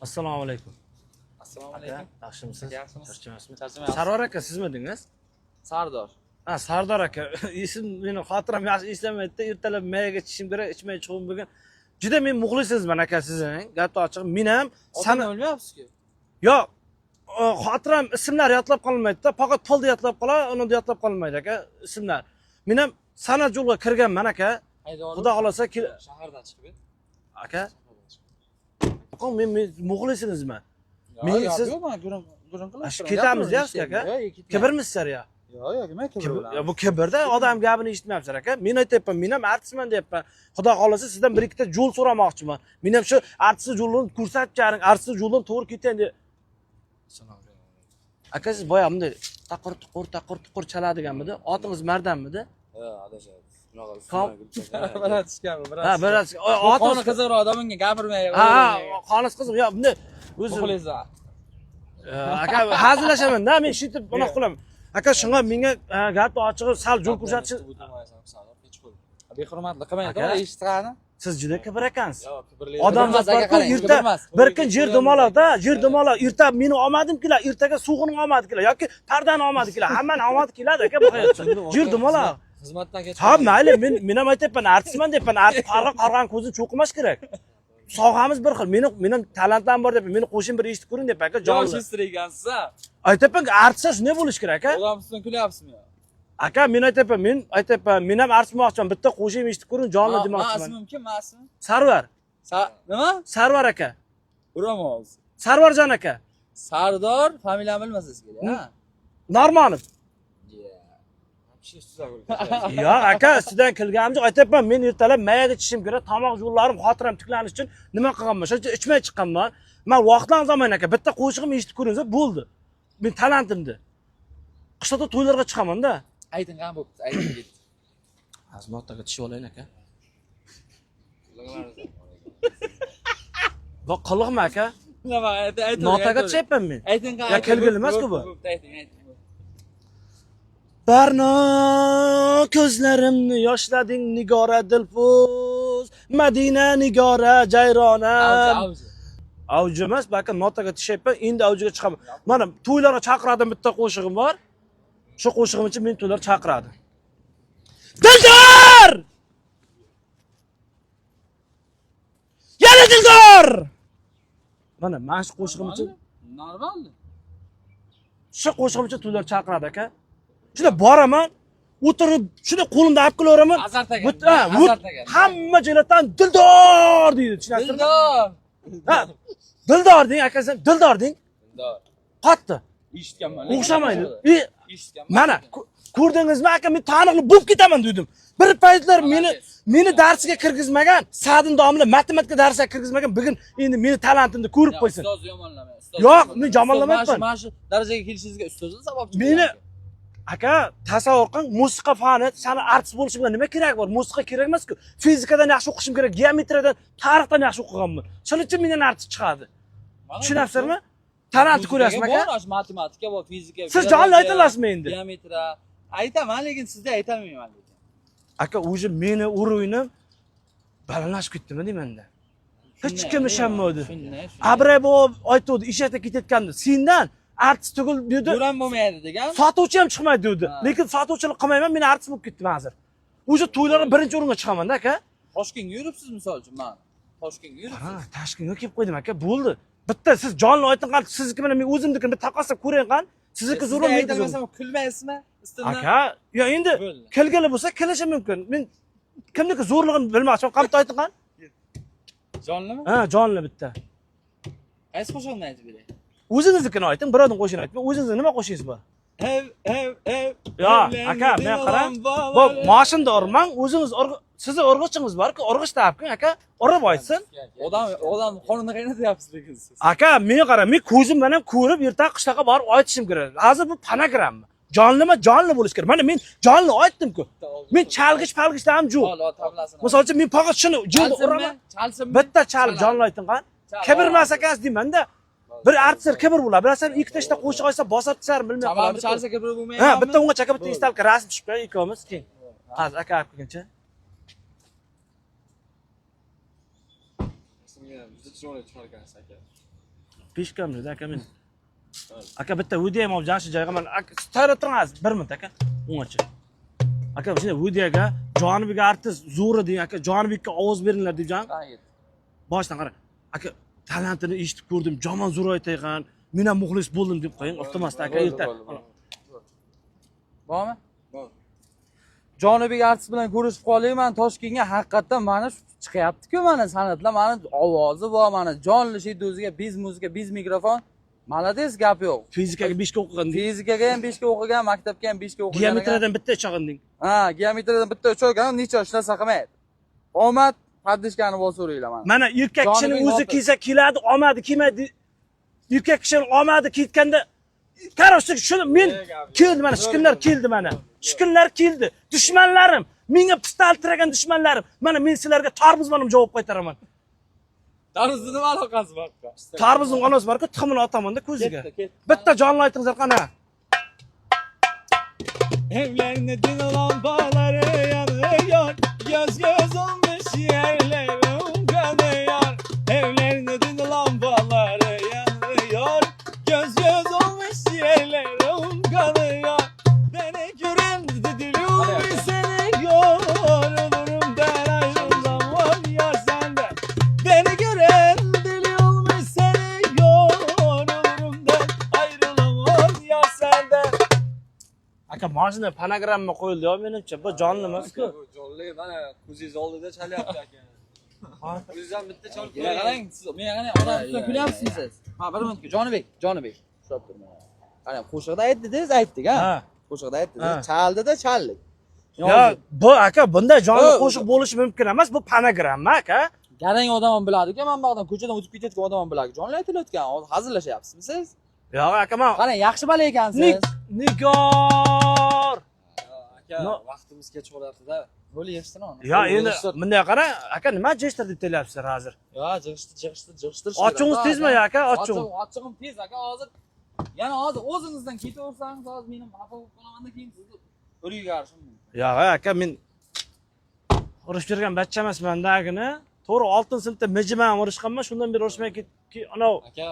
Assalomu alaykum. Assalomu alaykum. Yaxshimisiz? Yaxshimisiz? Charchamasmi? Charchamayapsiz. Sarvar aka sizmidingiz? Sardor. Ha, Sardor aka. Ism meni xotiram yaxshi eslamaydi. Ertalab mayaga ichishim kerak, ichmay chiqib bugun. Juda men muxlisingizman aka sizning. Gap ochiq. Men ham Sana o'lmayapsiz-ku. Yo'q, xotiram ismlar yodlab qolmaydi-da, faqat pulni yodlab qoladi, uni yodlab qolmaydi aka, ismlar. Men ham san'at yo'lga kirganman aka. Xudo xolasa shahardan chiqib ket. Aka, men muxlisingizman. Men siz yo'q, men gurung gurung qilib. Ketamiz deyapsiz aka. Kibrmisizlar ya? Yo'q, yo'q, nima kibr bilan? Bu kibrda odam gapini eshitmayapsizlar aka. Men aytyapman, men ham artistman deyapman. Xudo xolasa sizdan bir ikkita yo'l so'ramoqchiman. Men ham shu artistni yo'lini ko'rsatib bering, artistni yo'lini to'g'ri ketayin deb. Aka, siz boya bunday taqir tuqur taqir tuqur chaladiganmidi? Otingiz Mardanmidi? Ha, adashadi. Bunaqa biroz tushganmi, biroz. Ha, biroz. Qoni qiziqroq odam unga gapirmay. Ha, qoni qiziq. Yo'q, bunday o'zi muxlis. Aka, hazillashaman-da, men shitib bunaqa qilaman. Aka, shunga menga gapni ochig'i sal yo'l ko'rsatish. Behurmatlik qilmang, to'g'ri eshitgani. Siz juda kibr ekansiz. Yo'q, kibrli. Odamzod borku, erta bir kun yer dumaloqda, yer dumaloq, erta meni omadim keladi, ertaga sug'uning omadi keladi yoki pardani omadi keladi, hammani omadi keladi aka bu hayotda. Yer dumaloq. Xizmatdan kech. Ha, mayli, men ham aytyapman, artistman deyapman, artist qarg'a qarg'ani ko'zini cho'qimash kerak. Sohamiz bir xil. Meni ham talantlarim bor deyapman, meni qo'shim bir eshitib ko'ring deyapman aka, jonli. Yosh ekansiz ha. Aytyapman, artistlar shunday bo'lish kerak aka. Odam ustidan kulyapsizmi? Aka, men aytyapman, men ham artist bo'lmoqchiman. Bitta qo'shim eshitib ko'ring, jonli demoqchiman. Ismim kim, ismim? Sarvar. Nima? Sarvar aka. Uraman hozir. Sarvarjon aka. Sardor, familiyamni bilmasangiz kerak, ha? Normonov. Yo'q aka, ustidan kilganim yo'q. Aytyapman, men ertalab mayaga ichishim kerak, tomoq yo'llarim, xotiram tiklanish uchun nima qilganman? Shuncha ichmay chiqqanman. Men vaqtdan olmayman aka. Bitta qo'shig'imni eshitib ko'ringiz, bo'ldi. Men talantimni. Qishloqda to'ylarga chiqaman-da. Ayting, qani bo'pti, ayting ketdi. Hozir notaga tushib olayin aka. Bu qiliqmi aka? Nima, ayting. Notaga tushyapman men. Ayting, qani. Ya kelgili emas-ku bu. Ayting, ayting. Barno ko'zlarimni yoshlading nigora dilfuz, Madina nigora jayronam. Avji emas, balki notaga tushyapman, endi avjiga chiqaman. Mana to'ylarga chaqiradi, bitta qo'shig'im bor. Shu qo'shig'im uchun meni to'ylar chaqiradi. Dildor! Yana Dildor! Mana shu qo'shig'im uchun normal. Shu qo'shig'im uchun to'ylar chaqiradi aka. Shunda boraman, o'tirib, shunda qo'limda olib kelaveraman. Azart ekan. Hamma joylardan Dildor deydi, tushunasizmi? Dildor. Ha, Dildor deng aka, sen Dildor deng. Dildor. Qattiq. Eshitganman. O'xshamaydi. Eshitganman. Mana ko'rdingizmi aka, men taniqli bo'lib ketaman dedim. Bir paytlar meni darsiga kirgizmagan, Sadin domla matematika darsiga kirgizmagan, bugun endi meni talantimni ko'rib qo'ysin. Ustoz yomonlamang. Yo'q, men yomonlamayapman. Mana shu darajaga kelishingizga ustozning sababchi. Meni aka, tasavvur qiling, musiqa fani, sani artist bo'lishimga nima kerak bor? Musiqa kerak emas-ku. Fizikadan yaxshi o'qishim kerak, geometriyadan, tarixdan yaxshi o'qiganman. Shuning uchun mendan artist chiqadi. Tushunyapsizmi? Talantni ko'ryapsizmi aka? Bor, matematika bor, fizika. Siz jonli ayta olasizmi endi? Geometriya. Aytaman, lekin sizda aytolmayman lekin. Aka, o'zi meni uruvinim balandlashib ketdimi deymanda. Hech kim ishonmadi. Abray bo'lib aytdi, eshakda ketayotganda sendan artist tugul dedi. Duran bo'lmaydi degan. Sotuvchi ham chiqmaydi dedi. Lekin sotuvchilik qilmayman, men artist bo'lib ketdim hozir. O'zi to'ylarga birinchi o'ringa chiqaman-da aka. Toshkentga yuribsiz misol uchun, mana. Toshkentga yuribsiz. Ha, Toshkentga kelib qo'ydim aka, bo'ldi. Bitta siz jonli ayting qani, sizniki bilan men o'zimnikini bir taqqoslab ko'ring qani. Sizniki zo'rmi, meniki zo'rmi? Aytolmasam kulmaysizmi? Ustimdan. Aka, yo endi kelgili bo'lsa kelishi mumkin. Men kimniki zo'rlig'ini bilmoqchiman. Qani ayting qani. Jonlimi? Ha, jonli bitta. Qaysi qo'shig'ini aytib beray? O'zingiznikini ayting, birovning qo'shig'ini aytmang. O'zingizni nima qo'shingiz bor? Ev, ev, ev. Yo, aka, men qarang. Bu mashinda urmang, o'zingiz sizni urg'ichingiz bor-ku, urg'ich toping aka, urib aytsin. Odam qonini qaynatyapsiz lekin siz. Aka, men qarang, men ko'zim bilan ko'rib erta qishloqqa borib aytishim kerak. Hozir bu fonogramma. Jonlimi, jonli bo'lish kerak. Mana men jonli aytdim-ku. Men chalg'ich palg'ichlarim yo'q. Misol uchun men faqat shuni jildi uraman. Chalsinmi? Bitta chalib jonli ayting qani. Kibr emas ekansiz deyman-da. Bir artistlar kibr bo'ladi. Bilasan, ikkita ishda qo'shiq aytsa bosar tushar bilmay qoladi. Chalsa kibr bo'lmaydi. Ha, bitta unga chaka, bitta estalka rasm tushib qo'ying ikkovimiz keyin. Hozir aka olib kelguncha. Juda chiroyli chiqar ekansiz aka. Beshkamda aka men. Aka, bitta video ham olib shu joyga man, aka, tayyorlab turing hozir, bir minut, aka. O'ng'achi. Aka, shunday videoga Jonibek artist zo'ri deng, aka, Jonibekka ovoz beringlar deb jon. Qani, ket. Boshidan qara. Aka, talantini eshitib ko'rdim, jomon zo'r aytaygan. Men ham muxlis bo'ldim deb qo'ying, iltimos, aka, Bo'ldi, erta. bo'ldi, bo'ldi. Bormi? Jonibek artist bilan ko'rishib qolayman Toshkentga. Haqiqatdan mana shu chiqyapti-ku, mana san'atlar, mana ovozi bor, mana jonli sheydi o'ziga, без музыка, без mikrofon. Молодец, gap yo'q. Fizikaga 5 ga o'qigan deng. Fizikaga ham 5 ga o'qigan, maktabga ham 5 ga o'qigan. Geometriyadan bitta ichag'in deng. Ha, geometriyadan bitta uch olgan, necha hech narsa qilmaydi. Omad поддержка ni bosaveringlar mana. Mana erkak kishining Jonibek o'zi Hofiz. kelsa keladi, omadi kelmaydi. Erkak kishining omadi ketganda, короче, shuni men keldi mana, shu keldi mana. Shu kunlar keldi. Dushmanlarim, menga pistolet tiragan dushmanlarim, mana men sizlarga tarvuz bilan javob qaytaraman. Tarvuzni nima aloqasi bor? Tarvuzning onasi bor-ku, tuxumini otaman-da ko'ziga. Ketdi, ketdi. Bitta jonli aytingizlar qana. Evlerinin lambaları yanıyor. Göz göz olmuş yerlerim kanıyor. Evlerinin lambaları yanıyor. Göz göz olmuş yerlerim kanıyor. Beni gören dilim seni yorulurum ben, ayrılamam ya senden. Beni gören deli olmuş seni yorulurum ben, ayrılamam ya senden. Aka, mashina fonogramma qo'yildi yo menimcha. Bu jonli emas-ku. Bu jonli, mana ko'zingiz oldida chalyapti aka. O'zingizdan bitta chalib Menga qarang, siz menga qarang, odam ustidan kulyapsiz siz. Ha, bir minutga, Jonibek, Jonibek. Ushlab tur mana. Qarang, qo'shiqda aytdingiz, aytdik, ha. Ha. Qo'shiqda aytdingiz, Ha. chaldida chaldik. Yo, bu aka, bunday jonli Yo, qo'shiq bo'lishi mumkin emas. Bu fonogramma, aka. Garang odam ham biladi-ku, mana bu yoqdan ko'chadan o'tib ketayotgan odam ham biladi. Jonli aytilayotgan, hozir hazillashyapsizmi siz? Yo'q, aka, men Qarang, yaxshi bola ekansiz. Nigor. Aka, No. vaqtimiz kech bo'lyapti-da. Bo'ldi, yig'ishtir uni. Yo, endi bunday qarang, aka, nima jeshtir deb telyapsizlar hozir? Yo, jig'ishtir, jig'ishtir, jig'ishtirish. Ochig'ingiz tezmi, aka, ochig'im? Ochig'im tez, aka, hozir. Yana hozir o'zingizdan ketaversangiz, hozir meni xafa bo'lib qolamanda, keyin sizni o'lib yuborishim mumkin. Yo'q, aka, men urushib yurgan bachcha emasman-da, agini. To'g'ri, 6 sinfda mijim ham urushganman, shundan beri urushmay anav Aka,